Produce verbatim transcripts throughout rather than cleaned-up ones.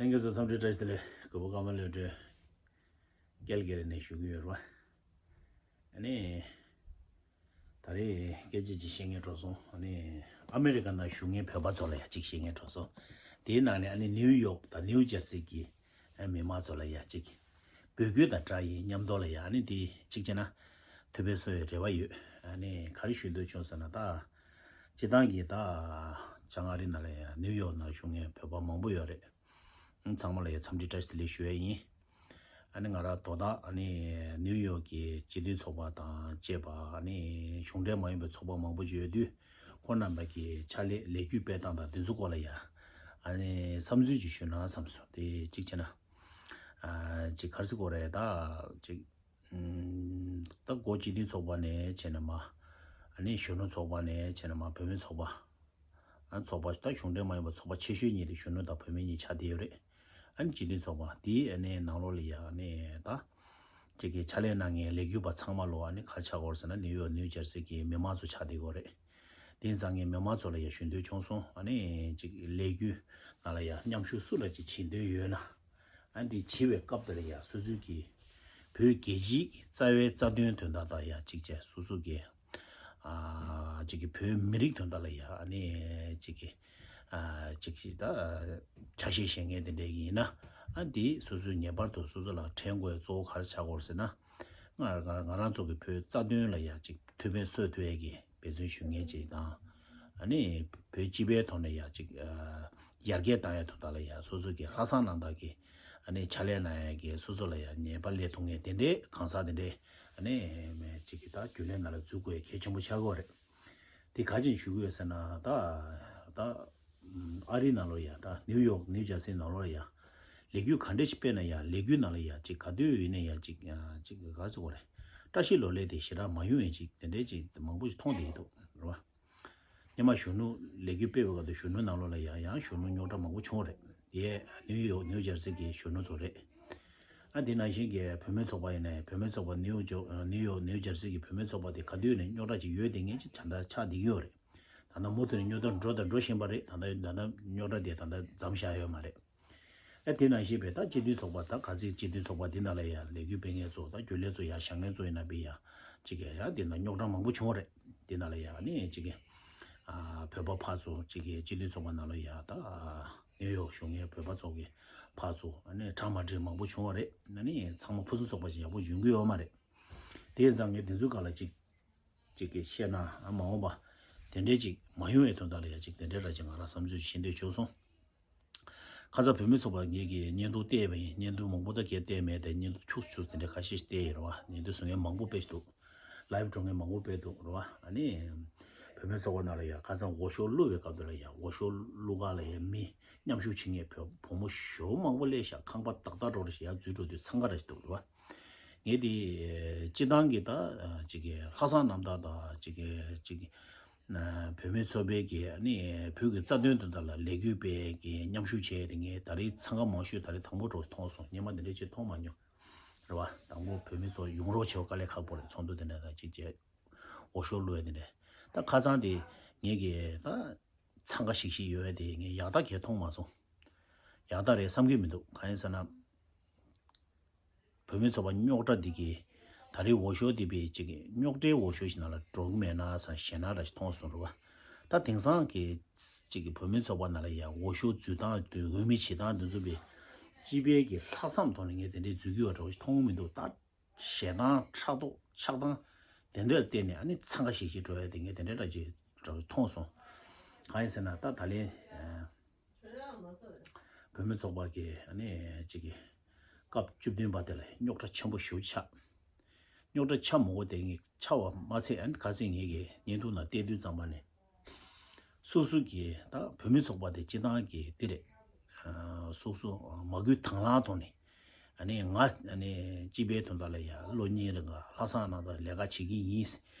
ལྷན་རྒྱས་ཚོ་འཚམས་འདྲི་བཀྲ་ཤིས་བདེ་ལེགས། གུས་པ་ཀརྨ་བློ་གྲོས་རྒྱལ་གྱི་རིང་ནས་ཞུ་གི་ཡོད་རེད་བ། ཨ་ནི། ད་རེས་སྐད་ཆ་ཅིག་བཤད་སྙིང་བྲོ་སོང་། ཨ་ནི། ཨ་མེ་རི་ཀ་ནང་བཞུགས་མཁན་བོད་པ་ཚོ་ལ་ཡང་ཅིག་བཤད་སྙིང་བྲོ་སོང་། དེའི་ནང་ནས་ཨ་ནི་ནིའུ་ཡོག་དང་ནིའུ་ཇར་སི་གི་མི་མང་ཚོ་ལ་ཡང་ཅིག་འབོད་སྐུལ་དང་སྦྲགས་ཡིན་མཉམ་དུ་ལ་ཡང་ཨ་ནི་དེ་གཅིག་བྱས་ན་ཐུགས་ཕན་གསོས་ཡོད་རེ་བ་ཡོད། ཨ་ནི་ག་རེ་ཞུ་འདོད་བྱུང་ཟེར་ན། ད་སྤྱི་བཏང་གི་ད་བྱང་ཨ་རི་ནང་ལ་ཡང་ནིའུ་ཡོག་ནང་བཞུགས་མཁན་བོད་པ་མང་པོ་ཡོད་རེད། ཚང་མ་ལ་ཡང་འཚམས་འདྲི་བཀྲ་ཤིས་བདེ་ལེགས་ཞུ་ཡ་ཡིན། ཨ་ནི་ང་རང་དོ་བདག་ཨ་ནི་ནིའུ་ཡོག་གི་སྤྱི་མཐུན་ཚོགས་པ་དང་བཅས་པ་ཨ་ནི་གཞུང་འབྲེལ་མ་ཡིན་པའི་ཚོགས་པ་མང་པོ་ཅིག་ཡོད་དུས། ཁོང་རྣམ་པ་གི་ཕྱག་ལས་ལས་འགུལ་སྤེལ་སྟངས་དང་དེ་ཚོ་སྐོར་ལ་ཡ་ཨ་ནི་བསམ་ཚུལ་ཅིག་ཞུས་ན་བསམ་སོང་། དེ་གཅིག་བྱས་ན། ཨ་ཅིག་ག་རེ་ཟེར་དགོས་རེད། ད་ཅིག་ཨམ། ད་འགོ་སྤྱི་མཐུན་ཚོགས་པ་ནས་བྱས་ན་མ། ཨ་ནི་གཞོན་ནུ་ཚོགས་པ་ནས་བྱས་ན་མ། བུད་མེད་ཚོགས་པ། ཨ་ཚོགས་པ་ད་གཞུང་འབྲེལ་མ་ཡིན་པ་ཚོགས་པ་ཆེ་ཤོས་གཉིས་དེ་གཞོན་ནུ་དང་བུད་མེད་གཉིས་ཆགས་བསྡད་ཡོད་རེད། ཨ་ནི་སྤྱི་མཐུན་ཚོགས་པ་དེའི་ཨ་ནི་ནང་ལོགས་ལ་ཡ་ཨ་ནི་ད་ཅིག་གི་ཕྱག་ལས་གནང་མཁན་ལས་འགུལ་བ་ཚང་མ་ལོ་ཨ་ནི་ག་རེ་ཆགས་ཀྱི་ཡོད་རེད་ཟེར་ན། ནིའུ་ཡོག་ནིའུ་ཇར་སི་གི་མི་མང་ཚོ་ཆགས་བསྡད་ཀྱི་ཡོད་རེད། དེ་ཙང་ངས་མི་མང་ཚོ་ལ་ཡ་ཞུ་འདོད་བྱུང་སོང་། ཨ་ནི་ཅིག་ལས་འགུལ་ནང་ལ་ཡ་མཉམ་ཞུགས་སུ་ལ་ཅིག་བྱེད་འདོད་ཡོད་ན། ཨ་འདི་བྱེད་པའི་སྐབས་དེ་ལ་ཡ་སོ་སོའི་གི་བོད་རྒྱལ་སྤྱིའི་རྩ་བའི་རྩ་དོན་དོན་དག་དང་ཡ་གཅིག་བྱས་སོ་སོ་གི་ཨ་གཅིག་གི་བོད་མི་རིགས་དོན་དག་ལ་ཡ་ཨ་ནི་གཅིག་གི་ཨ་གཅིག་གི་ད་ཆ་ཤས་བཞེས་མཁན་དེ་འདྲ་ཡིན་ན། ཨ་འདི་སོ་སོའི་ངེས་པར་དུ་སོ་སོ་ལ་དྲན་དགོས་གཙོ་བོ་ག་རེ་ཆགས་ཀྱི་ཡོད་རེད་ཟེར་ན། ང་ང་ང་རང་ཚོ་གི་བོད་རྩ་དོན་ལ་ཡ་གཅིག་ཐུགས་ཕན་གསོས་ཐུབ་ཡས་ཀྱི་འབད་བརྩོན་ཞུ་མཁན་ཅིག་དང་། ཨ་ནི་བོད་སྤྱི་པའི་ཐོག་ནས་ཡ་གཅིག་ཨ་ཡར་རྒྱས་བཏང་ཡ་ཐོག་ད་ལ་ཡ་སོ་སོ་གི་ལྷག་བསམ་རྣམ་དག་གི་ཨ་ནི་ཕྱག་ལས་གནང་ཡ་གི་སོ་སོ་ལ་ཡ་ཉེས་པ་ལས་ཐུབ་མཁན་དེ་འདྲའི་གང་ཟག་དེ་འདྲའི་ཨ་ནི་གཅིག་གི་ད་རྒྱུན་ལས་ནང་ལ་འཛུལ་དགོས་ཡ་གལ་ཆེན་པོ་ཆགས་ཀྱི་ཡོད་རེད། དེ་ག་ཅིག་ཞུ་གི་ཡོད་ཟེར་ན། ད་ད་ཨ་རི་ནང་ལོགས་ཡ་ད་ནིའུ་ཡོག་ནིའུ་ཇར་སི་ནང་ལོགས་ཡ་ལས་འགུལ་ག་འདྲ་ཞིག་སྤེལ་ན་ཡ་ལས་འགུལ་ནང་ལ་ཡ་ཅིག་ག་དུས་ཡིན་ན་ཡ་ཅིག་ཡ་ཅིག་ག་ཟེར་དགོས་རེད། བཀྲ་ཤིས་ལོ་ལེགས་དེ་ཞེ་དྲག་མ་ཡོང་ཡ་ཅིག་དེ་འདྲའི་ཅིག་མང་པོ་ཞིག་མཐོང་བསྡད་ཀྱི་འདུག་རེད་བ། སྔོན་མ་གཞོན་ནུ་ལས་འགུལ་སྤེལ་བའི་སྐབས་དུ་གཞོན་ནུ་ནང་ལོགས་ལ་ཡ་ཡང་གཞོན་ནུ་རྙོག་དྲ་མང་པོ་བྱུང་བ་རེད། དེ་ནིའུ་ཡོག་ནིའུ་ཇར་སི་གི་གཞོན་ནུ་ཚོ་རེད། ཨ་དེ་ནང་བཞིན་གྱི་བུད་མེད་ཚོགས་པ་ཡིན་ནའི་བུད་མེད་ཚོགས་པ་ནིའུ་ཇོ་ནིའུ་ཡོག་ནིའུ་ཇར་སི་གི་བུད་མེད་ཚོགས་པ་དེ་ག་དུས་ནས་རྙོག་དྲ་ཅིག་ཡོད་དེ་ངས་ཅིག་ད་ལྟ་ཆགས་བསྡད་ཀྱི་ཡོད་རེད། ད་ལྟ་མུ་མཐུད་ནས་རྙོག་དྲ་འགྲོ་དང་འགྲོ་བཞིན་པ་རེད། ད་ལྟ་ད་ལྟ་རྙོག་དྲ་དེ་ད་ལྟ་མཚམས་བཞག་ཡོད་མ་རེད། ཨ་དེ་ནང་བཞིན་པའི་ད་སྤྱི་མཐུན་ཚོགས་པ་ད་ག་ཚོད་སྤྱི་མཐུན་ཚོགས་པ་དེ་ནང་ལ་ཡ་ལས་འགུལ་སྤེལ་མཁན་ཚོ་ད་རྒྱུན་ལས་ཚོ་ཡ་བཞེངས་མཁན་ཚོ་ཡིན་ན་བི་ཡ་ཅིག་ཡ་ཡ་དེ་ནང་རྙོག་དྲ་མང་པོ་བྱུང་བ་རེད། དེ་ནང་ལ་ཡ་ནི་ཅིག་ཨ་བོད་པ་ཕར་ཚུར་ཅིག་གི་སྤྱི་མཐུན་ཚོགས་པ་ནང་ལ་ཡ་ད་ནིའུ་ཡོག་བཞུགས་མཁན་བོད་པ་ཚོ་གི་ཕར་ཚུར་ཨ་ནི་གྲ་མ་འགྲིག་མང་པོ་བྱུང་བ་རེད། ཨ་ནི་ཚང་མ་ཕུན་སུམ་ཚོགས་པ་ཞིག་ཡག་པོ་ཡོང་གི་ཡོད་མ་རེད། དེ་ཙང་ངས་དེ་ཚོའི་སྒང་ལ་ཅིག་ཅིག་གིས་བཤད་ན་ཨ་མ་འོངས་པ་དེ་འདྲའི་ཅིག་མ་ཡོང་བའི་དོན་དག་ལ་ཡ་ཅིག་དེ་འདྲའི་ར་ཅིག་ང་རང་བསམ་ཚུལ་ཞིག་བཤད་འདོད་བྱུང་སོང་། ཁ་སང་བུད་མེད་ཚོགས་པ་ངེད་ཀྱིས་བརྙན་ཐུང་བལྟས་པ་ཡིན། བརྙན་ཐུང་མང་པོ་ད་གས་བལྟས་མེད་དེ་བརྙན་ཐུང་ཁྱུག་ཁྱུག་དེ་འདྲ་ཁ་ཤས་ཤིག་བལྟས་ཡིན་རེད་བ། བརྙན་ཐུང་བཟོ་མཁན་མང་པོ་དཔེ་ཞིག་འདུག་ལའེབ་འགྲོ་མཁན་མང་པོ་དཔེ་འདུག་རེད་བ། ཨ་ནི་བུད་མེད་ཚོགས་པ་ནང་ལ་ཡ་ཁ་སང་འོག་ཞོར་བླུག་པའི་སྐབས་དེ་ལ་ཡ་འོག་ཞོར་བླུག་ག་ལ་ཡ་མི་མཉམ་ཞུགས་བྱེད་མཁན་བུ་བུ་མོ་ཞོ་མང་པོ་སླེབས་ཤག་ཁང་པ་ཏག་ཏག་འགྲོ་རེ་ཞིག་ཡར་འཛུལ་འགྲོ་དུས་འཚང་ཁ་ར་ཞིག་འདུག་རེད་བ། ངས་དེ་སྤྱི་བཏང་གི་ད་ཅིག་གི་ལྷག་བསམ་རྣམ་དག་དང་ཅིག་གི་ཅིག་གི་ན་བུད་མེད་ཚོགས་པའི་གི་ཨ་ནི་བོད་ཀྱི་རྩ་དོན་དོན་དག་ལ་ལས་འགུལ་སྤེལ་གི་མཉམ་ཞུགས་བྱས་ཏེ་ངས་ད་རེས་འཚང་ཁ་མང་ཤོས་ད་རེས་དང་པོ་འགྲོ་མཐོང་སོང་། སྔོན་མ་འདི་འདྲ་ཅིག་མཐོང་མ་མྱོང་རེད་བ། དང་པོ་བུད་མེད་ཚོ་ཡོང་རོགས་བྱེད་པ་དཀའ་ལས་ཁག་པོ་རེད། ཚོགས་འདུ་འདི་འདྲ་དང་ཅིག་བྱས་འོག་ཞོར་བླུག་ཡ་འདི་འདྲ། ད་ཁ་སང་དེ་ངས་གི་ད་འཚང་ཁ་ཤིག་ཤིག་ཡོད་ཡ་དེ་ངས་ཡག་རྟགས་གས་མཐོང་མ་སོང་། ཡག་རྟགས་རེད་བསམ་གི་མི་འདུག་གང་ཡིན་ཟེར་ན། བུད་མེད་ཚོགས་པ་རྙོག་དྲ་འདི་གིས་ད་རེས་འོག་ཞོར་འདི་པའི་ཅིག་རྙོག་དྲའི་འོག་ཞོར་ཞིག་ནང་ལ་འགྲོ་གི་མེད་ན་བསམ་ཞེད་སྣང་ར་ཞིག་མཐོང་སོང་རེད་བ། ད་དེང་སང་གི་ཅིག་གི་བུད་མེད་ཚོགས་པ་ནང་ལ་ཡ་འོག་ཞོར་འཛུལ་སྟངས་དེ་འོས་མི་བྱེད་སྟངས་དེ་ཚོ་པའི་སྤྱི་པའི་གི་ལྷག་བསམ་ཐོག་ནས་ངས་དེ་འདྲའི་འཛུལ་གི་ཡོད་འགྲོ་ཞིག་མཐོང་གི་མི་འདུག་ད་ཞེད་སྣང་ཕྲག་དོག་ཆགས་སྡང་དེ་འདྲ་ལ་བརྟེན་ནས་ཨ་ནི་འཚང་ཁ་ཤིག་ཤིག་འགྲོ་ཡ་དེ་ངས་དེ་འདྲ་འདྲ་ཅིག་འགྲོ་མཐོང་སོང་། གང་ཡིན་ཟེར་ན་ད་ད་ལན། བུད་མེད་ཚོགས་པ་གི་ཨ་ནི་གཅིག་གི་སྐབས་བཅུ་བདུན་པ་དེ་ལ་རྙོག་དྲ་ཆེན་པོ་ཞེ་པོ་ཆགས། རྙོག་དྲ་ཆ་མང་པོ་དེ་ངས་ཆ་བ་མ་ཚད། ཨ་ནི་ཁ་སང་ངེད་ཀྱི་བརྙན་ཐུང་ནང་བལྟས་དུས་ཙམ་པ་ནས་སོ་སོ་གི་ད་བུད་མེད་ཚོགས་པ་དེ་སྤྱི་བཏང་གི་དེ་རེད། སོ་སོ་མ་བསྐུལ་དང་བླངས་ཐོག་ནས། ཨ་ནི་ང་ཨ་ནི་སྤྱི་པའི་དོན་དག་ལ་ཡ་ལོ་གཉིས་རིང་ག་ལྷག་བསམ་རྣམ་དག་ལས་ཀ་བྱེད་ཀྱི་ཡིན།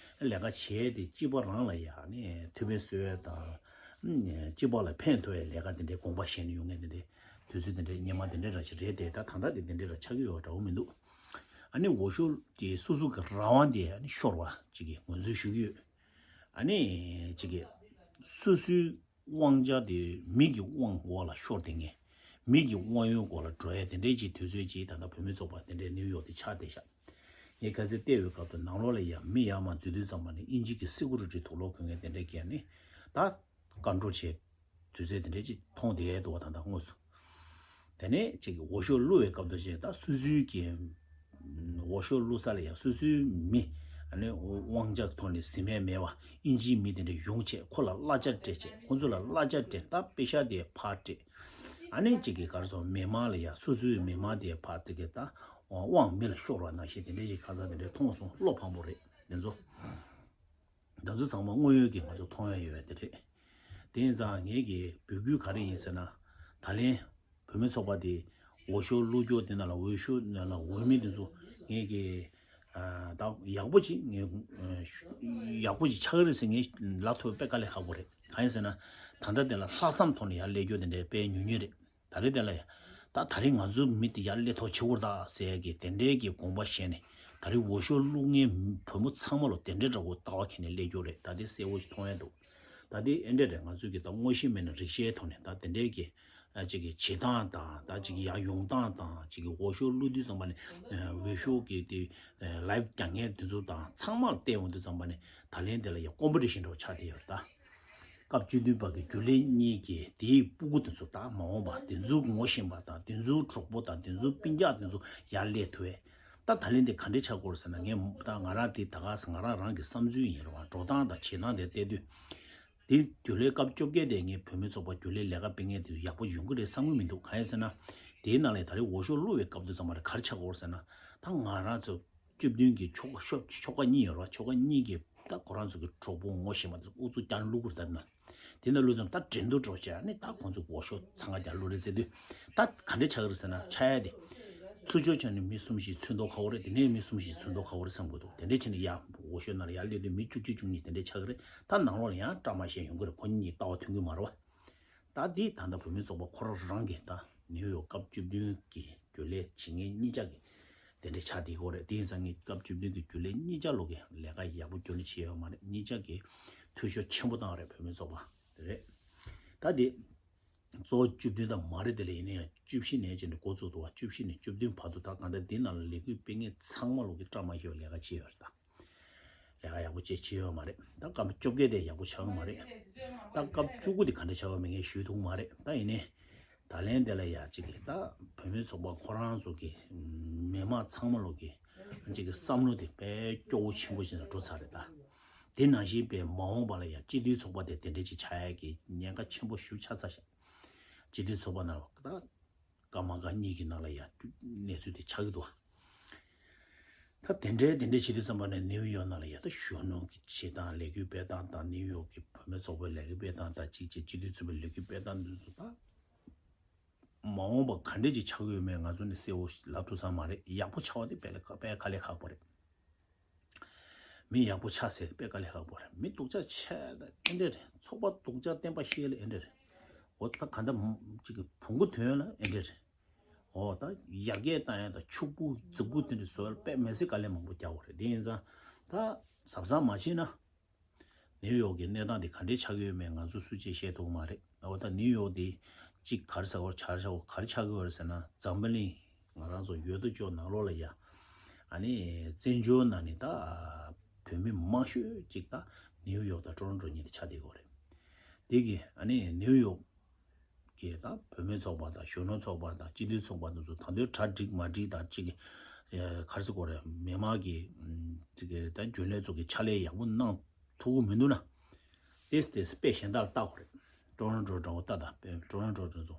ལས་ཀ་བྱས་ཏེ་སྤྱི་པ་རང་ལ་ཡ་ཨ་ནི་ཐུགས་ཕན་གསོས་དང་། སྤྱི་པ་ལ་ཕན་ཐོགས་ཡ་ལས་ཀ་དེ་འདྲའི་དགོངས་པ་བཞེས་ནས་ཡོང་མཁན་དེ་འདྲའི་དུས་ཚོད་དེ་འདྲའི་སྔོན་མ་དེ་འདྲའི་ར་ཞིག་རེད་དེ། ད་ད་ལྟ་དེ་དེ་འདྲའི་ར་ཆགས་ཀྱི་ཡོད་འདྲ་བོ་མི་འདུག་ཨ་ནི་འོག་ཞོར་གྱི་སོ་སོ་གི་རང་དབང་དེ་ཨ་ནི་ཤོར་བ་ཅིག་གི་ངོས་འཛིན་ཞུ་གི་ཡོད། ཨ་ནི་ཅིག་གི་སོ་སོའི་དབང་ཆ་དེ་མི་གི་དབང་འོག་ལ་ཤོར་ཏེ་ངས་ མི་གི་དབང་ཡོད་སྐོར་ལ་འགྲོ་ཡ་དེ་འདྲའི་ཅིག་དུས་ཚོད་ཅིག་ད་ལྟ་བུད་མེད་ཚོགས་པ་དེ་འདྲའི་ནིའུ་ཡོག་དེ་ཆགས་བསྡད་ཤག་ངས་ཁ་སང་བལྟས་པའི་སྐབས་དུ་ནང་ལོགས་ལ་ཡ་མི་ཡར་མར་འཛུལ་དུས་ཙམ་པ་ནས་ཨིན་ཇི་གི་སི་ཀུ་རི་ཊི་དུག་ལོག་གོན་མཁན་དེ་འདྲའི་གས་ནི་ད་ཀོན་ཊོལ་བྱས། དུས་ཚོད་དེ་འདྲའི་ཅིག་མཐོང་བསྡད་ཡས་འདུག་བ། ད་ལྟ་དངོས་སུ། དེ་ནས་ཅིག་འོ་ཤོག་བླུགས་པའི་སྐབས་དུ་ཅིག་ད་སོ་སོའི་གི་འོ་ཤོག་བླུགས་ས་ལ་ཡང་སོ་སོའི་མི་ཨ་ནི་དབང་ཆ་ཐོག་ནས་ཟིན་མེད་མེད་པ་ཨིན་ཇིའི་མི་དེ་འདྲ་ཡོང་བྱས་ཁོ་ལ་གླ་ཆ་སྤྲད་བྱས། ཁོ་ཚོ་ལ་གླ་ཆ་སྤྲད། ད་པེ་ཤག་དེ་ཕར་སྤྲད། ཨ་ནི་ཅིག་གི་གར་སོང་མི་མང་ལ་ཡང་སོ་སོའི་མི་མང་དེ་ཕར་དེ་གི་ད་དབང་མི་ལ་ཤོར་བ་ནང་བཞིན་དེ་འདྲའི་ཅིག་ཁ་ས་དེ་འདྲའི་མཐོང་སོང་། བློ་ཕམ་པོ་རེད་དེ་ཚོ། ང་ཚོ་ཚང་མ་དངོས་ཡོད་ཀྱི་ང་ཚོ་མཐོང་ཡ་ཡོད་པ་དེ་རེད། དེ་ཡིན་ཙང་ངེད་ཀྱི་འབོད་སྐུལ་ག་རེ་ཡིན་ཟེར་ན། ད་ལན་བུད་མེད་ཚོགས་པ་དེ་འོས་ཤོག་བླུགས་རྒྱུ་དེ་ནང་ལ་འོས་ཤོག་ནང་ལ་འོས་མི་དེ་ཚོ་ངེད་ཀྱི་ད་ཡག་པོ་ཅིག་ངས་ཡག་པོ་ཅིག་ཆགས་ཀྱི་རེད་ཟེར་ངས་ལབ་ཐུབ་པ་དཔེ་དཀའ་ལས་ཁག་པོ་རེད། གང་ཡིན་ཟེར་ན། ད་ལྟ་དེ་ལ་ལྷག་བསམ་ཐོག་ནས་ཡར་སླེབས་རྒྱུ་དེ་འདྲའི་དཔེ་ཉུང་ཉུང་རེད། ད་རེས་དེ་ལ་ཡ། ད་ད་རེས་ང་ཚོའི་མི་དེ་ཡར་སླེབས་ཐོག་བྱེད་དགོས་རེད་ད་ཟེར་ཡ་གི་དེ་འདྲའི་གི་དགོངས་པ་བཞེས་ནས་ད་རེས་འོས་ཤོག་བླུགས་མཁན་བུ་མོ་ཚང་མ་ལ་དེ་འདྲའི་འདྲ་བོ་ལྟ་བ་འཁྱེར་ནས་སླེབས་རྒྱུ་རེད། ད་དེ་གསལ་པོ་ཞིག་མཐོང་ཡ་འདུག་ད་དེ་ཨེ་འདྲ་རེད། ང་ཚོས་གི་ད་དངོས་གཞི་མེད་ན་རིགས་ཤེས་ཐོག་ནས་ད་དེ་འདྲའི་གི་ཨ་ཅིག་གི་བྱེད་སྟངས་དང་ད་ཅིག་གི་ཡར་ཡོང་སྟངས་དང་ཅིག་གི་འོས་ཤོག་བླུགས་དུས་ཙམ་པ་ནས་འོས་ཤོག་གི་དེ་ལའེབ་རྒྱག་མཁན་དེ་ཚོ་དང་ཚང་མ་ལ་བལྟས་ཡོང་དུས་ཙམ་པ་ནས་ད་ལན་དེ་ལ་ཡ་ཀོམ་པི་ཊི་ཤན་འདྲ་བོ་ཆགས་བསྡད་ཡོད་རེད་ད། སྐབས་བཅུ་བདུན་པ་གི་རྒྱུན་ལས་གཉིས་ཀྱི་དེའི་སྤུ་གུ་དེ་ཚོ་ད་མ་འོངས་པ་དེ་ཚོའི་ངོ་ཤེས་པ་དང་དེ་ཚོའི་གྲོགས་པོ་དང་དེ་ཚོའི་སྤུན་ཀྱག་དེ་ཚོ་ཡར་སླེབས་ཐུབ་པས། ད་ད་ལན་དེ་ག་འདྲས་ཆགས་ཀྱི་ཡོད་རེད་ཟེར་ན། ངས་ད་ང་རང་དེ་ད་ག་ང་རང་རང་གི་བསམ་ཚུལ་ཡིན་རེད་བ། འགྲོ་སྟངས་དང་བྱེད་སྟངས་དེ་བལྟས་དུས། དེ་རྒྱུན་ལས་སྐབས་བཅོ་བརྒྱད་དེ་ངས་བུད་མེད་ཚོགས་པ་རྒྱུན་ལས་ལས་ཀ་སྤེལ་མཁན་དེ་ཡག་པོ་ཡོང་གི་རེད་བསམ་གྱི་མི་འདུག་གང་ཡིན་ཟེར་ན། དེའི་ནང་ལ་ད་རེས་འོས་ཤོག་བླུགས་པའི་སྐབས་དུས་ཙམ་པ་རེད། ག་རེ་ཆགས་ཀྱི་ཡོད་རེད་ཟེར་ན། ད་ང་རང་ཚོ་བཅུ་བདུན་གྱི་ཆོལ་ཁ་ཆོལ་ཆོལ་ཁ་གཉིས་ཡོད་རེད་བ། ཆོལ་ཁ་གཉིས་ཀྱི་ད་ཁོ་རང་ཚོ་གི་གྲོགས་པོ་ངོ་ཤེས་པ་ཚོ་ཨུ་ཚུགས་རྒྱག་བླུག་གི་རེད། ད་ན་དེ་འདྲ་བླུག་ཙང་ད་འགྲན་བསྡུར་འགྲོ་བྱས་ནས་ད་ཁོང་ཚོ་འོས་ཤོག་ཚང་ཁ་རྒྱག་བླུག་རེད་ཟེར་དུས། ད་ག་འདྲས་ཆགས་ཀྱི་རེད་ཟེར་ན། ཆགས་ཡ་དེ་ཚུར་ཕྱོགས་ཕྱོགས་ནས་མི་གསུམ་བཞི་ཚུད་མདོག་ཁ་པོ་རེད། དེ་ནས་མི་གསུམ་བཞི་ཚུད་མདོག་ཁ་པོ་རེད་བསམ་གྱི་འདུག་དེ་འདྲས་བྱས་ནས་ཡ་འོས་ཤོག་ནང་ལ་ཡར་སླེབས་དུས་མི་བཅུ་གཅིག་བཅུ་གཉིས་དེ་འདྲས་ཆགས་ཀྱི་རེད། ད་ནང་ལོགས་ལ་ཡང་བཀྲ་མ་ཤིས་ཡོང་གི་རེད། ཁོ་གཉིས་ལྟ་བ་མཐུན་གྱི་མ་རེད་བ། ད་འདི་ད་ལྟ་བུད་མེད་ཚོགས་པ་ཁོ་རང་རང་གིས་ད་ནིའུ་ཡོག་སྐབས་བཅུ་བདུན་གྱི་རྒྱུན་ལས་བྱེད་མཁན་གཉིས་ཆ་གི་དེ་འདྲ་ཆགས་བསྡད་ཀྱི་ཡོད་རེད། དེ་ཡིན་ཙང་ངས་སྐབས་བཅུ་བདུན་གྱི་རྒྱུན་ལས་གཉིས་ཆ་ལོ་གི་ལས་ཀ་ཡག་པོ་རྒྱུན་ལས་བྱས་ཡོད་མ་རེད། གཉིས་ཆ་གི་འཐུས་ཤོར་ཆེན་པོ་བཏང་རེད། བུད་མེད་ཚོགས་པ་དེ་རེད། ད་དེ་གཙོ་བོ་བཅུ་བདུན་དང་མ་རེད། དེ་ལས་ཡིན་ན་ཡང་བཅུ་བཞི་ནས་བྱས་ནས་འགོ་བཙུགས་འདུག་བ། བཅུ་བཞི་ནས་བཅུ་བདུན་བར་དུ་ད་གང་ལྟར་འདི་ནང་ལ་ལས་འགུལ་སྤེལ་མཁན་ཚང་མ་ལོ་གི་བཀྲ་མ་ཤིས་པའི་ལས་ཀ་བྱས་ཡོད་རེད་ད། ལས་ཀ་ཡག་པོ་བྱེད་བྱེད་ཡོད་མ་རེད། ད་སྐར་མ་བཅོ་བརྒྱད་དེ་ཡག་པོ་ཆགས་ཡོད་མ་རེད། ད་སྐར་མ་བཅུ་དགུ་དེ་ག་འདྲ་ཆགས་ཡོད་མེད་ངས་ཞུས་ཐུབ་མ་རེད། ད་ཡིན་ནའི་ད་ལན་དེ་ལ་ཡ་གཅིག་གིས་ད་བུད་མེད་ཚོགས་པ་ཁོ་རང་ཚོ་གི་མི་མང་ཚང་མ་ལོ་གི་གཅིག་གི་བསམ་བློ་དེ་དཔེ་སྐྱོ་བོ་ཆེན་པོ་ཞིག་ལ་འགྲོ་ཚར་རེད་ད། དེ་ནང་བཞིན་པའི་མ་འོངས་པ་ལ་ཡ་སྤྱི་འཐུས་ཚོགས་པ་དེ་དེ་འདྲས་ཅིག་ཆགས་ཡ་གི་ཉེན་ཁ་ཆེན་པོ་ཞིག་ཆགས་ཚར་ཤག་སྤྱི་འཐུས་ཚོགས་པ་ནང་ལ་ད། སྐར་མ་སྐར་གཉིས་ཀྱི་ནང་ལ་ཡ་གནས་ཚུལ་དེ་ཆགས་ཀྱི་འདུག་ད་དེ་འདྲའི་དེ་འདྲའི་བྱེད་དུས་ཙམ་པ་ནས་ནིའུ་ཡོག་ནང་ལ་ཡ་ད་གཞོན་ནུ་གི་བྱེད་སྟངས་ལས་འགུལ་སྤེལ་སྟངས་དང་ནིའུ་ཡོག་གི་བུད་མེད་ཚོགས་པའི་ལས་འགུལ་སྤེལ་སྟངས་དང་གཅིག་བྱས་སྤྱི་འཐུས་ཚོགས་པའི་ལས་འགུལ་སྤེལ་སྟངས་འདི་ཚོ་ད་མ་འོངས་པ་ག་འདྲས་ཅིག་ཆགས་ཀྱི་ཡོད་མེད་ང་ཚོ་ནས་གསལ་བོ་ལབ་ཐུབ་ས་མ་རེད། ཡག་པོ་ཆགས་པ་དེ་དཔེ་ལ་དཔེ་དཀའ་ལས་ཁག་པོ་རེད། མི་ཡག་པོ་ཆགས་ཟེར་དཔེ་དཀའ་ལས་ཁག་པོ་རེད། མི་སྡུག་ཅག་ཆགས་ད་ཨེ་འདྲ་རེད། ཚོགས་པ་སྡུག་ཅག་བསྟན་པ་བཤིག་ལ་ཨེ་འདྲ་རེད། འོ་ད་ག་འདྲ་ཅིག་གི་བོང་གུ་ཐོན་ལ་ཨེ་འདྲ་རེད། འོ་ད་ཡར་རྒྱས་བཏང་ཡ་ད་ཕྱུག་པོ་རྫིག་པོ་དེ་འདྲ་བཟོ་ཡ་དཔེ་མི་སྲིད་དཀའ་ལས་མང་པོ་རྒྱག་དགོས་རེད། དེ་ཡིན་ཙང་ད་གཟབ་གཟབ་མ་བྱས་ན། ནིའུ་ཡོག་གི་གནས་སྟངས་དེ་ག་འདྲས་ཆགས་ཀྱི་ཡོད་མེད་ང་ཚོ་སུ་གཅིག་ཤེས་ཐུབ་མ་རེད། འོ་ད་ནིའུ་ཡོག་དེ་གཅིག་ག་རེ་ཟེར་བ་ཆར་ཆ་བོ་ག་རེ་ཆགས་ཀྱི་ཡོད་རེད་ཟེར་ན། འཛམ་བུ་གླིང་ང་རང་ཚོ་ཡོད་དོ་ཅོག་ནང་ལོགས་ལ་ཡ། ཨ་ནི་བཙན་བྱོལ་ནང་ནས་ད་བོད་མི་མང་ཤོས་གཅིག་ད་ནིའུ་ཡོག་དང་ཊོ་རོན་ཊོ་གཉིས་དེ་ཆགས་བསྡད་ཀྱི་ཡོད་རེད། དེ་གི་ཨ་ནི་ནིའུ་ཡོག་གི་ད་བུད་མེད་ཚོགས་པ་དང་གཞོན་ནུ་ཚོགས་པ་དང་སྤྱི་འཐུས་ཚོགས་པ་དེ་ཚོ་ད་དུང་གྲ་འགྲིག་མ་འགྲིག་དང་གཅིག་གི་ག་རེ་ཟེར་དགོས་རེད། མི་མང་གི་གཅིག་གི་ད་རྒྱུན་ལས་ཚོ་གི་ཕྱག་ལས་ཡག་པོ་གནང་ཐུབ་ཀྱི་མི་འདུག་ན། ཏེས་ཏེས་དཔེ་གཞན་དག་ལ་བལྟ་དགོས་རེད། ཊོ་རོན་ཊོ་འདྲ་བོ་ལྟ་དང་། ཊོ་རོན་ཊོ་འདྲ་ཚོ་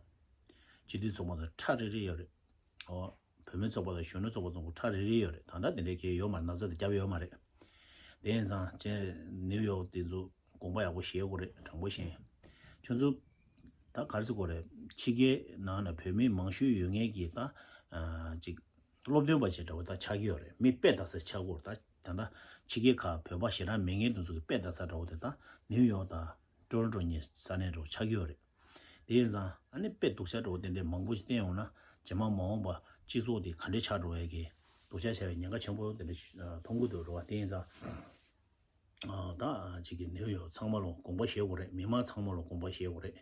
སྤྱི་འཐུས་ཚོགས་པ་དང་ཁྲ་རེ་རེ་ཡོད་རེད། འོ། བུད་མེད་ཚོགས་པ་དང་གཞོན་ནུ་ཚོགས་པ་ཚོ་ཁྲ་རེ་རེ་ཡོད་རེད། ད་ལྟ་དེ་འདྲའི་གལ་ཡོད་མ་རེད། ན་ཚ་དེ་རྒྱབ་ཡོད་མ་རེད། དེ་ཡིན་ཙང་ཅེ་ནིའུ་ཡོག་དེ་ཚོ་དགོངས་པ་ཡག་པོ་བཞེས་དགོས་རེད། དྲང་པོ་བཤད། ཁྱོད་ཚོ་ད་ག་རེ་ཟེར་དགོས་རེད། ཕྱི་རྒྱལ་ནང་ན་བོད་མི་མང་ཤོས་ཡོད་མཁན་གྱི་ད་ཅིག་སློབ་སྟོན་པ་ཅིག་འདྲ་བོ་ད་ཆགས་ཀྱི་ཡོད་རེད། མི་དཔེ་ལྟ་ས་ཆགས་ཀྱི་ཡོད་རེད། ད་ད་ལྟ་ཕྱི་རྒྱལ་ཁག་བོད་པ་ཞེ་དྲག་མེད་མཁན་དེ་ཚོ་གི་དཔེ་ལྟ་ས་འདྲ་བོ་དེ་ད་ནིའུ་ཡོག་དང་ཊོ་རོན་ཊོ་གཉིས་ས་གནས་འདྲ་བོ་ཆགས་ཀྱི་ཡོད་རེད། དེ་ཡིན་ཙང་ཨ་ནི་དཔེ་སྡུག་ཅག་འདྲ་བོ་དེ་འདྲའི་མང་པོ་ཞིག་བསྟན་ཡོང་ན་རྗེས་མ་མ་འོངས་པ་སྤྱི་ཚོགས་དེ་ག་འདྲས་ཆགས་འགྲོ་ཡས་ཀྱི་སྡུག་ཅག་བྱ་བའི་ཉེན་ཁ་ཆེན་པོ་དེ་འདྲ་ཞིག་མཐོང་གི་འདུག་རེད་བ། དེ་ཡིན་ཙང་ཨ་ད་ཅིག་གི་ནིའུ་ཡོག་ཚང་མ་ལ་དགོངས་པ་བཞེས་དགོས་རེད། མི་མང་ཚང་མ་ལ་དགོངས་པ་བཞེས་དགོས་རེད།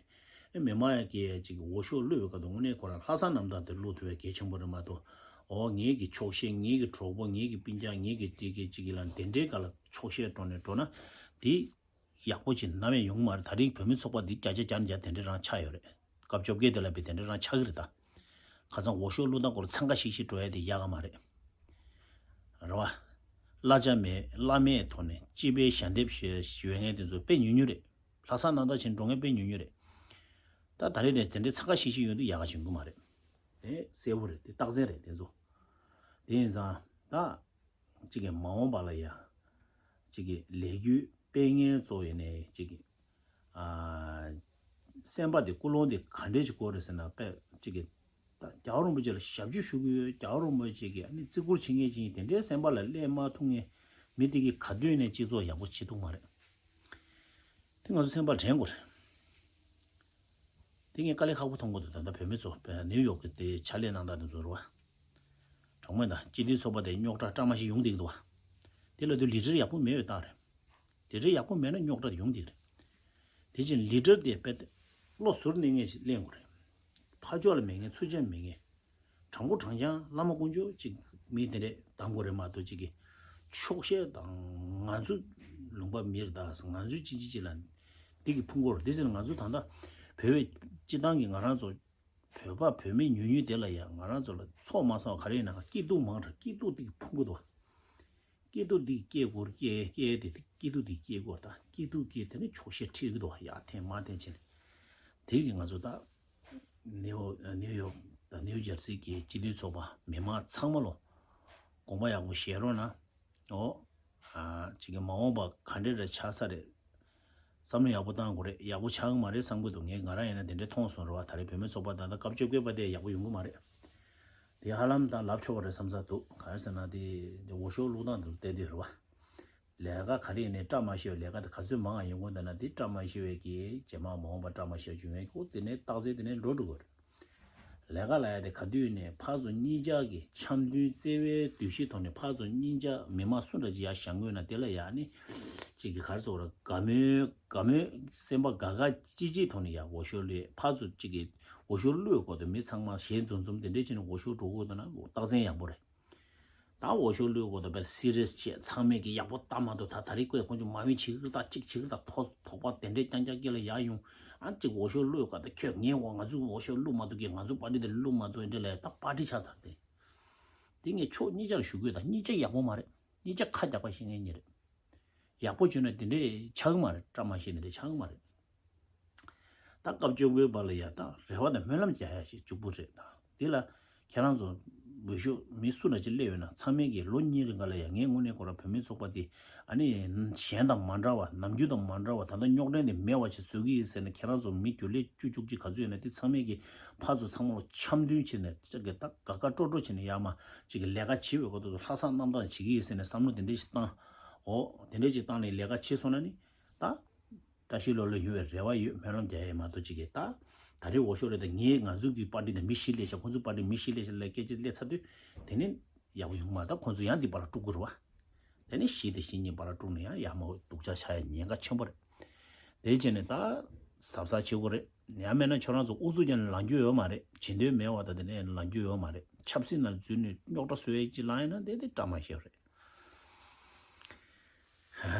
ཨེ་མི་མང་ཡ་གི་ཅིག་འོས་ཤོག་བླུགས་པའི་སྐབས་དུ་དངོས་གནས་ཁོ་རང་ལྷག་བསམ་རྣམ་དག་དེ་བླུགས་ཐུབ་པའི་གལ་ཆེན་པོ་རེད་མ་གཏོགས། འོ་ངེད་ཀྱི་ཆོག་ཤེས། ངེད་ཀྱི་གྲོགས་པོ། ངེད་ཀྱི་སྤུན་ཀྱག། ངེད་ཀྱི་དེ་གི་ཅིག་གི་ལ་དེ་འདྲའི་སྒང་ལ་ཆོག་ཤེས་སྤྲོ་ནས་འགྲོ་ན་དེ་ཡག་པོ་ཅིག་ནམ་ཡང་ཡོང་གི་མ་རེད། ད་རེས་བོད་མི་ཚོགས་པ་འདི་བརྒྱ་ཆ་བརྒྱ་ནས་བརྒྱ་དེ་འདྲའི་རང་ཆགས་ཡོད་རེད། སྐབས་བཅོ་བརྒྱད་དེ་ལ་བས་དེ་འདྲའི་རང་ཆགས་ཀྱི་རེད་ད། ཁ་སང་འོས་ཤོག་བླུགས་སྟངས་སྐོར་འཚང་ཁ་ཤིག་ཤིག་འགྲོ་ཡ་དེ་ཡག་ག་མ་རེད། རེད་བ། གླ་ཆ་མེད་གླ་མེད་ཐོག་ནས་སྤྱི་པའི་ཞལ་འདེབས་ཞུ་ཞུ་མཁན་དེ་ཚོ་དཔེ་ཉུང་ཉུང་རེད། ལྷག་བསམ་རྣམ་དག་བྱས་འགྲོ་མཁན་དཔེ་ཉུང་ཉུང་རེད། ད་ད་རེས་ནས་དེ་འདྲའི་འཚང་ཁ་ཤིག་ཤིག་ཡོང་དུས་ཡག་ག་བྱུང་གི་མ་རེད། དེ་གསལ་པོ་རེད། དེ་རྟགས་མཚན་རེད་དེ་ཚོ། དེ་ཡིན་ཙང་ད། གཅིག་གི་མ་འོངས་པ་ལ་ཡ། གཅིག་གི་ལས་འགུལ་སྤེལ་མཁན་གཙོ་བོ་ཡིན་ནའི་གཅིག་གི་ཨ། སེམས་པ་དེ་ཀུན་སློང་དེ་ག་འདྲས་ཅིག་དགོས་རེད་ཟེར་ན། དཔེ་གཅིག་གི་ད་རྒྱལ་བ་རིན་པོ་ཆེ་ལ་ཞབས་ཕྱི་ཞུ་གི་ཡོད། རྒྱལ་བ་རིན་པོ་ཆེ་གི་ཨ་ནི་བརྩི་བཀུར་བྱེད་མཁན་ཅིག་ཡིན། དེ་འདྲའི་སེམས་པ་ལ་སླེབས་མ་ཐུབ་མཁན་མི་དེ་གིས་ག་དུས་ནས་སྤྱི་ཚོགས་ཡག་པོ་བྱེད་ཐུབ་མ་རེད། དེ་ང་ཚོ་སེམས་པ་དྲན་དགོས་རེད། དེ་ངས་དཀའ་ལས་ཁག་པོ་མཐོང་གི་འདུག་ད་ལྟ་བོད་མི་ཚོ་ནིའུ་ཡོག་གི་དེ་ཕྱག་ལས་གནང་སྟངས་དེ་ཚོ་རེད་བ། དྲང་མོ་ཡིན་ད། སྤྱི་འཐུས་ཚོགས་པ་དེ་རྙོག་དྲ་བཀྲ་མ་ཤིས་ཡོང་བསྡད་ཀྱི་འདུག་བ། དེ་ལ་དུ་ལི་ཌར་ཡག་པོ་མེད་པའི་རྟགས་རེད། ལི་ཌར་ཡག་པོ་མེད་ན་རྙོག་དྲ་དེ་ཡོང་བསྡད་རེད། དེ་བཞིན་ལི་ཌར་དེ་དཔེ་བློ་ཟུར་གནས་མཁན་ཞིག་གླེང་དགོས་རེད། ཕར་ཕྱོགས་ལ་མེད་མཁན། ཚུར་ཕྱོགས་ལ་མེད་མཁན། དྲང་པོ་དྲང་རྐྱང་བླ་མ་དཀོན་མཆོག་ཅིག་མི་དེ་འདྲས་གདམ་དགོས་རེད་མ་གཏོགས། ཅིག་གི་ཆོག་ཤེས་དང་ང་ཚོ་ལུང་པ་མི་རེད་ད། ང་ཚོའི་ཅི་ཅི་ཅི་ལ་འདི་གི་ཕུང་གོར་འདི་ཟེར་ན། ང་ཚོ་ད་ལྟ་བོད་པའི་སྤྱི་བཏང་གི་ང་རང་ཚོ་བོད་པ་བོད་མི་ཉུང་ཉུང་དེ་ལ་ཡང་ང་རང་ཚོ་ལ་ཚོགས་མ་སོང་བ་ག་རེ་ཡིན་ན། སྐྱིད་སྡུག་མང་དྲགས། སྐྱིད་སྡུག་འདི་གི་ཕུང་གི་འདུག་སྐྱིད་སྡུག་འདི་སྐྱེ་དགོས། སྐྱེ་སྐྱེ་དེ་སྐྱིད་སྡུག་འདི་སྐྱེ་དགོས། ད་སྐྱིད་སྡུག་སྐྱེ་དེ་ནི་ཆོག་ཤེས་ཁྲིད་ཀྱི་འདུག་ཡར་འཐེན་མར་འཐེན་བྱས་ནས། དེ་གི་ང་ཚོ་ད་ནིའུ་ནིའུ་ཡོག་དང་ནིའུ་ཇར་སི་གི་སྤྱི་འཐུས་ཚོགས་པ་མི་མང་ཚང་མ་ལོ་དགོངས་པ་ཡག་པོ་བཞེས་རོགས་གནང་། ཨོ། ཨ། ཅིག་གི་མ་འོངས་པ་ག་འདྲས་རེ་ཆགས་ས་རེད། བསམ་བློ་ཡག་པོ་བཏང་དགོས་རེད། ཡག་པོ་ཆགས་ཀྱི་མ་རེད་བསམ་གྱི་འདུག་ངས་ང་རང་ཡིན་ན་དེ་འདྲས་མཐོང་སོང་རེད་བ། ད་རེས་བོད་མི་ཚོགས་པ་ད་ལྟ་སྐབས་བཅོ་བརྒྱད་པ་དེ་ཡག་པོ་ཡོང་གི་མ་རེད། དེ་ཧ་ལམ་ད་ལབ་ཆོག་པ་རེད་བསམ་ས་འདུག་ག་རེ་ཟེར་ན་དེ་འོས་ཤོག་བླུགས་སྟངས་དེ་ཚོ་བལྟས་དུས་རེད་བ། ལས་ཀ་ག་རེ་ཡིན་ནའི་བཀྲ་མ་ཤིས་པའི་ལས་ཀ་དེ་ག་ཚོད་མང་ང་ཡོང་གི་འདུག་ན། དེ་བཀྲ་མ་ཤིས་པའི་གི་རྗེས་མ་མ་འོངས་པ་བཀྲ་མ་ཤིས་པ་བྱུང་ཡས་ཀྱི་དེ་ནས་རྟགས་མཚན་དེ་ནས་འགྲོ་འགྲོ་གི་རེད། ལས་ཀ་ལབ་ཡ་དེ་ག་དུས་ནས་ཕར་ཚུར་གཉིས་ཆ་གི་འཆམ་མཐུན་བརྩེ་བའི་འདུ་ཤེས་ཐོག་ནས་ཕར་ཚུར་གཉིས་ཆ་མི་མང་སུ་འདྲ་ཅིག་ཡར་བཞེངས་དགོས་ན། དེ་ལ་ཡ་ནི་གཅིག་གི་ག་རེ་ཟེར་དགོས་རེད། དགའ་མོས་དགའ་མོས་སེམས་པ་དགའ་དགའ་སྐྱིད་སྐྱིད་ཐོག་ནས་ཡར་འོས་ཤོག་བླུགས། ཕར་ཚུར་གཅིག་གི་འོས་ཤོག་བླུགས་དགོས་དུས་མི་ཚང་མ་ཞལ་འཛུམ་འཛུམ་དེ་འདྲས་བྱས་ནས་འོས་ཤོག་འགྲོ་དགོས་འདུག་ན་རྟགས་མཚན་ཡག་པོ་རེད། ད་འོས་ཤོག་བླུགས་དགོས་དང་པས་སི་རི་ཡས་བྱས་ཚང་མས་ཀྱི་ཡག་པོ་བལྟ་མ་ཐུབ། ད་ད་རེས་ཀོས་ཁོང་ཚོ་མ་འོས་བྱེད་ཀྱི་རེད། ད་གཅིག་བྱེད་ཀྱི་རེད། ད་ཐོག་ཐོག་པ་དེ་འདྲས་རྐྱང་རྐྱང་སྐྱེ་ལ་ཡར་ཡོང་། ཨ་གཅིག་འོས་ཤོག་བླུགས་ག་ད་ཁྱོད་ངའི་འོ་ང་ཚོའི་འོས་ཤོག་བླུགས་མ་ཐུབ་ཀྱི། ང་ཚོའི་པར་ཏི་དེ་བླུགས་མ་ཐུབ། འདྲ་ལས་ད་པར་ཏི་ཆགས་ཚར་ཏེ། དེ་ངས་ཕྱོགས་གཉིས་ཆར་ཞུ་དགོས། ད་གཉིས་ཆ་ཡག་པོ་མ་རེད། གཉིས་ཆ་ཁ་རྒྱག་པ་ཤེས་མཁན་གཉིས་རེད། ཡག་པོ་བྱུང་ན་དེ་འདྲས་ཆགས་ཀྱི་མ་རེད། བཀྲ་མ་ཤིས་དེ་འདྲས་ཆགས་ཀྱི་མ་རེད། ད་སྐབས་བཅོ་བརྒྱད་པ་ལ་ཡ་ད་རེ་བ་དང་སྨོན་ལམ་རྒྱག་ཡ་ཞིག་གཅིག་པུ་རེད། ད་དེ་ལ་ཁྱེད་རང་ཚོ་འོས་ཤོག་མི་སུ་འདྲ་ཅིག་སླེབས་ཡོད་ན་ཚང་མས་ཀྱི་ལོ་གཉིས་རིང་ག་ལ་ཡ་ངས་དངོས་གནས་ཁོ་རང་བོད་མི་ཚོགས་པ་དེ་ཨ་ནི་གཞན་དང་མ་འདྲ་བ། ནམ་རྒྱུན་དང་མ་འདྲ་བ། ད་ལྟ་རྙོག་དྲ་འདི་མེད་པ་ཞིག་བཟོ་གི་ཡིན་ཟེར་ནས། ཁྱེད་རང་ཚོ་མི་རྒྱུན་ལས་བཅུ་བཅུ་གཅིག་ག་ཚོད་ཡོད་ན་དེ་ཚང་མས་ཀྱི་ཕར་ཚུར་ཚང་མ་ལ་འཆམ་མཐུན་བྱས་ནས་ཅག་གི་ད་དགའ་དགའ་སྤྲོ་སྤྲོ་བྱས་ནས་ཡར་མར་ཅིག་གི་ལས་ཀ་བྱེད་པའི་སྐོར་དུ་ལྷག་བསམ་རྣམ་དག་བྱེད་ཀྱི་ཡིན་ཟེར་ནས་བསམ་བློ་དེ་འདྲས་ཞིག་བཏང་། འོ་དེ་འདྲས་ཞིག་བཏང་ནས་ལས་ཀ་བྱེད་སོང་ན་ནི་ད། བཀྲ་ཤིས་ལོ་ལོ་ཡོང་བའི་རེ་བ་ཡོད། སྨོན་ལམ་རྒྱག་ཡས་མ་གཏོགས་ཅིག་གིས་ད། ད་རེས་འོས་ཤོག་རེད། ད་ངས་ང་ཚོའི་གི་པར་ཏི་དང་མི་བཞི་སླེབས་ཤག་ཁོང་ཚོའི་པར་ཏི་མི་བཞི་སླེབས་ཤག་ལབ་སྐད་ཆ་སླེབས་ཚར་དུས་དེ་ནི་ཡག་པོ་ཡོང་མ་རེད། ད་ཁོང་ཚོ་ཡང་འདི་བར་དཀྲུག་དགོས་རེད་བ། དེ་ནི་བཞི་དང་བཞི་གཉིས་བར་དཀྲུག་ནས་ཡང་ཡག་མོ་སྡུག་ཅག་ཆགས་ཡ་ཉེན་ཁ་ཆེན་པོ་རེད། དེ་བྱས་ནས་ད་གཟབ་གཟབ་བྱེད་དགོས་རེད། ཡང་མེད་ན་ཁྱོད་རང་ཚོ་ཨུ་ཚུགས་ཀྱང་ལངས་རྒྱུ་ཡོད་མ་རེད། བྱེད་འདོད་མེད་པ་ད་དེ་ནས་ལངས་རྒྱུ་ཡོད་མ་རེད། ཆབ་སྲིད་ནང་འཛུལ་ནས་རྙོག་དྲ་བཟོ་ཡས་ཅིག་ལངས་ཡིན་ན་དེ་དེ་བཀྲ་མ་ཤིས་རེད།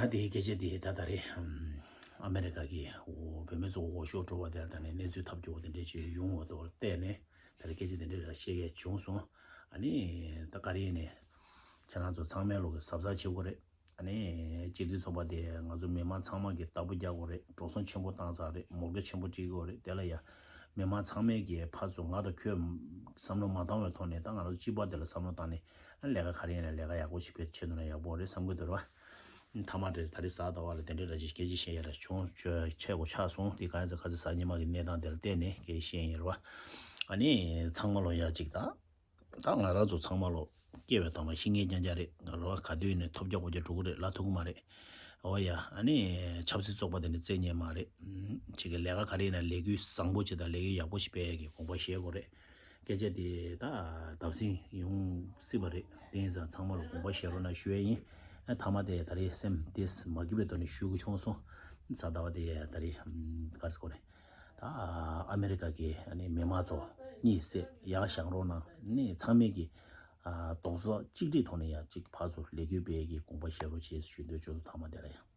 ཨ་དེའི་སྐད་ཆ་དེ་ད་ད་རེས་ཨམ་ཨ་མེ་རི་ཀ་གི་འོ་བོད་མི་ཚོ་འོས་ཤོག་འགྲོ་བ་དེར་ད་ནས་གནས་ཚུལ་ཐབས་སྐྱོ་བོ་དེ་འདྲས་ཅིག་ཡོང་བ་དོར་བལྟས་ནས་ད་རེས་སྐད་ཆ་དེ་འདྲས་ར་བཤད་ཡས་བྱུང་སོང་། ཨ་ནི་ད་ག་རེ་ཡིན་ནས་ཁྱེད་རང་ཚོ་ཚང་མས་ལོག་གི་གཟབ་གཟབ་བྱེད་དགོས་རེད། ཨ་ནི་སྤྱི་འཐུས་ཚོགས་པ་དེ་ང་ཚོ་མི་མང་ཚང་མ་གི་རྟ་ཕོ་རྒྱག་དགོས་རེད། འགྲོ་སོང་ཆེན་པོ་བཏང་ཚར་རེད། མོག་ག་ཆེན་པོ་སྤྲད་དགོས་རེད། དེ་ལ་ཡ་མི་མང་ཚང་མས་ཀྱི་ཕར་ཚུར་ང་དང་ཁྱོད་བསམ་བློ་མ་བཏང་བའི་ཐོག་ནས་ད་ང་རང་སྤྱི་པ་དེ་ལ་བསམ་བློ་བཏང་ནས་ལས་ཀ་ག་རེ་ཡིན་ན་ལས་ཀ་ཡག་པོ་ཞིག་བེད་སྤྱད་ཐུབ་ན་ཡག་པོ་རེད་བསམ་གྱི་འདུག་ར། མཐའ་མ་དེ་ད་རེས་གཟའ་ཟླ་བ་ལ་དེ་འདྲའི་འདྲ་ཞིག་སྐད་ཆ་བཤད་ཡ་ར་བྱུང་ཆེ་གོ་ཆགས་སོང་། དེ་ག་ཚོད་ག་ཚོད་གཟའ་ཉི་མ་གི་གནས་སྟངས་དེ་ལ་བལྟས་ནས་སྐད་ཆ་བཤད་ཡིན་ར་བ། ཨ་ནི་ཚང་མ་ལོ་ཡ་གཅིག་ད། ད་ང་རང་ཚོ་ཚང་མ་ལོ་སྐྱེ་བའི་དང་པོ་ཤི་ངེས་རྐྱང་རྐྱང་རེད། ང་རང་ག་དུས་ནས་ཐོབ་རྒྱག་པོ་རྒྱག་འགྲོ་གི་རེད་ལབ་ཐུབ་ཀྱི་མ་རེད། འོ་ཡ་ཨ་ནི་ཆབ་སྲིད་ཚོགས་པ་དེ་འདྲ་རྩེ་ཉེ་མ་རེད། ཅིག་གི་ལས་ཀ་ག་རེ་ཡིན་ན་ལས་འགུལ་བཟང་པོ་ཅིག་དང་ལས་འགུལ་ཡག་པོ་ཞིག་སྤེལ་ཡ་གི་དགོངས་པ་བཞེས་དགོས་རེད། སྐད་ཆ་དེ་ད་བརྡབ་གསིག་ཡོང་སྲིད་པ་རེད། དེ་ཡིན་ཙང་ཚང་མ་ལ་དགོངས་པ་བཞེས་རོགས་གནང་ཞུ་ཡ་ཡིན། ཨ་མཐའ་མ་དེ་ད་རེས་སེམས་དེ་མ་སྐྱིད་པའི་ཐོག་ནས་ཞུ་དགོས་བྱུང་སོང་། གཟའ་ཟླ་བ་དེ་ད་རེས་ག་རེ་ཟེར་དགོས་རེད། ད་ ད་ཨ་མེ་རི་ཀ་གི་ཨ་ནི་མི་མང་ཚོ་གཉིད་སད་ཡར་བཞེངས་རོགས་གནང་ནི་ཚང་མས་ཀྱི་ཨ་རྡོག་རྩ་གཅིག་སྒྲིལ་ཐོག་ནས་ཡང་གཅིག་ཕར་ཚུར་ལས་འགུལ་སྤེལ་གྱི་དགོངས་པ་བཞེས་རོགས་བྱེད་ཞུ་འདོད་བྱུང་སོང་། ཐ་མ་དེ་ལ་ཡང་